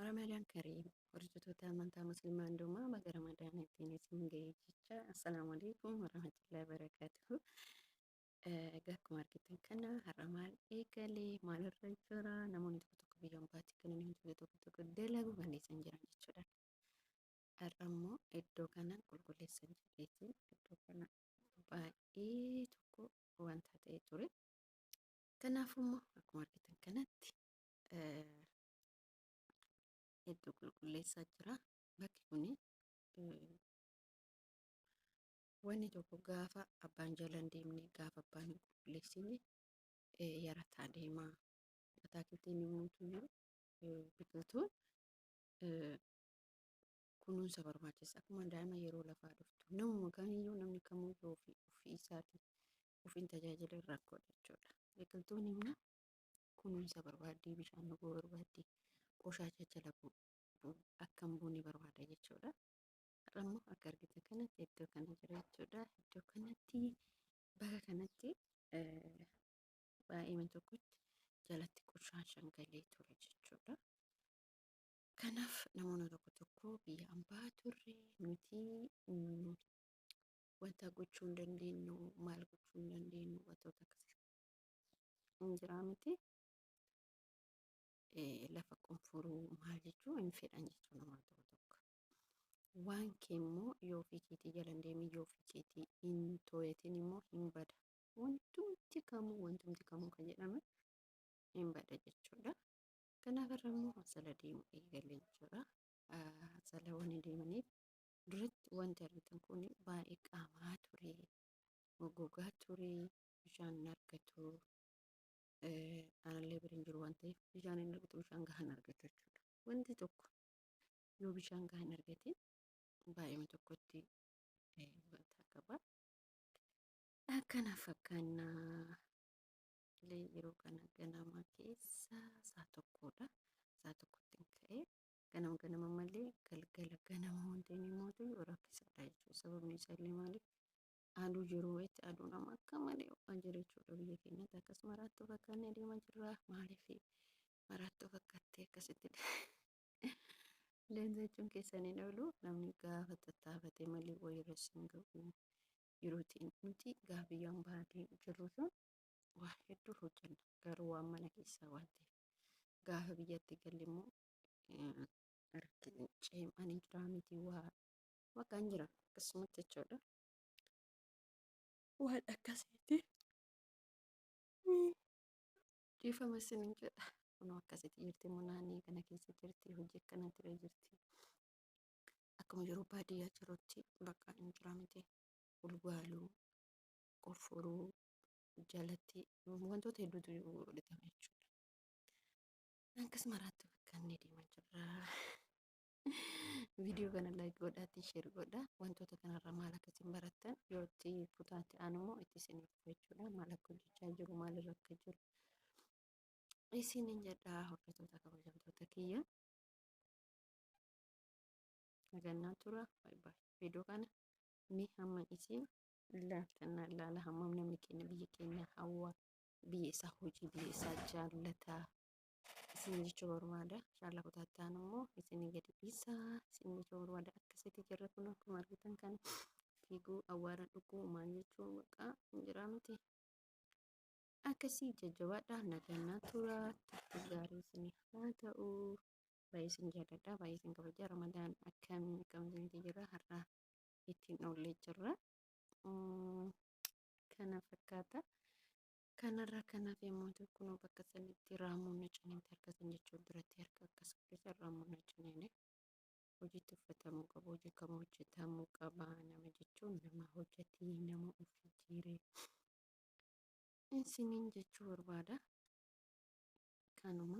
Ramadaan Kariim, hordoftoota amantaa musliimaa hundumaa baga Ramadaan ittiin isin ga'e jecha. Assalaamu alaikum warahmatullahi wabarakaatuhu. Egaa akkuma argitan kana har'a maal eegalee maalirra jira? Namoonni tokko tokko biyya ambaatti kanneen wantoota tokko tokko dalagu balleessan jiran jechuudha. Har'a immoo iddoo kana qulqulleessan jedheetiin iddoo kana baay'ee tokko wanta ta'e ture. Kanaafuu immoo akkuma argitan kanatti hedduu qulqulleessaa jira. Bakki kuni wanni tokko gaafa abbaan jala hin deemne, gaafa abbaan hin qulqulleessine yarataa deema. Ataakiltiin immoo biqiltuun kunuunsa barbaachisa. Akkuma daa'ima yeroo lafaa dhuftu namuma kamiyyuu, namni kamuu yoo ofii isaatii ofiin tajaajila rakkoodha jechuudha. Biqiltuun immoo kunuunsa barbaaddi, bishaan dhuguu barbaaddi, qoshaasha jala akka hin buune barbaada jechuudha. Har'a immoo akka argitan kanatti iddoo kana jira jechuudha. Iddoo kanatti, bakka kanatti baay'ee tokkotti jalatti qoshaashaan galee ture jechuudha. Kanaaf namoonni tokko tokko biyya ambaa turre nuti wanta gochuu hin dandeenyu, maal gochuu hin dandeenyu, wantoota akkasii hin jiraa miti. Lafa qonfuruu maal jechuu hin fedhan jechuudha namoonni tokko tokko. Waan kee immoo yoo ofii keetii jala hin deemin, yoo ofii keetii hin to'atin immoo hin bada. Wantumti kamuu kan jedhame hin bada jechuudha. Kanaaf irra immoo asala deemu eegalee jechuudha. Asala waan deemaniif duratti wanti argitan kun baay'ee qaamaa ture, goggogaa ture, bishaan hin argatu. Anallee bira hin jiru waan ta'eef bishaan hin argatu, bishaan gahaa hin argatu jechuudha. Wanti tokko yoo bishaan gahaa hin argatin baay'ee tokkotti wanta qaba. Akkana fakkaannaa yeroo kana ganama keessa sa'a 1dha. Sa'a 1tti ka'ee ganama ganama malee galgala ganama wanti inni mootu rakkisaadha jechuudha. Sababni isaa illee maaliif, aduu jiru wayitti aduun amma akka malee ho'aa jira jechuudha biyya keenyatti. Akkasuma maraattuu fakkaannee deemaa jirra. Maaliif maraattuu fakkaattee akkasitti deemta jechuun keessan hin oolu. Namni gaafa tattaafatee malee wayirra hin ga'u. Yerootiin nuti gaafa biyyaan baatee jirru sun waa hedduu hojjenna. Garuu waan mana keessaa waan ta'eef. Gaafa biyyatti galle immoo ceemaan hin jiraa miti, waa bakka hin jira akkasumatti jechuudha. Waan akkasiiti. Dhiifama isiniin jedha. Kunoo akkasitti jirti, munaanii kana keessa jirti, hojii akkanatti irra jirti. Akkuma yeroo baadiyyaa jirutti bakka hin jira miti. Gulgaaluu, qofforuu jalatti wantoota hedduutu godhatama jechuudha. Akkasuma maraatti fakkaannee deemaa jirra. Viidiyoo kana like godhaatii share godhaa. Wantoota kanarraa maal akka isin barattan yoo itti kutaatti aanu immoo itti isiniif jechuudha. Maal akka hojjechaa jiru, maalirra akka jiru isiniin jedha, hordoftoota kabajamtoota kiyya. Nagannaa tura. Baay'ee viidiyoo kana mee hamma isin ilaaltan ilaala, hammam namni keenya biyya keenya hawwa, biyya isaa, hojii biyya isaa jaallataa isin jechuu barbaada. Inshallah kutaatti aanu immoo isin gadi dhiisaa isin jechuu barbaada. Akkasitti jirra, kun akkuma argitan kana fiiguu, awwaara dhuguu, maal jechuun bakka hin jiraa miti. Akkasii jajjabaadha. Nagannaa tura. Turtii gaarii isin haa ta'u. Baay'ee isin jaalladha. Baay'ee isin kabaja. Ramadaan akkamii akkam isinitti jira? Har'a ittiin oollee jirra. Kana fakkaata. Kanarra kanaaf yommuu ta'u, kunoo bakka sanitti raammoon na ciniinte, harka san jechuun duratti harka akkas godhe, raammoon na ciniine. Hojiitti uffatamuu qaba. Hojii kam hojjetamuu qaba. Nama jechuun nama hojjetee, nama of jijjiiree isiniin jechuu barbaada. Kanuma.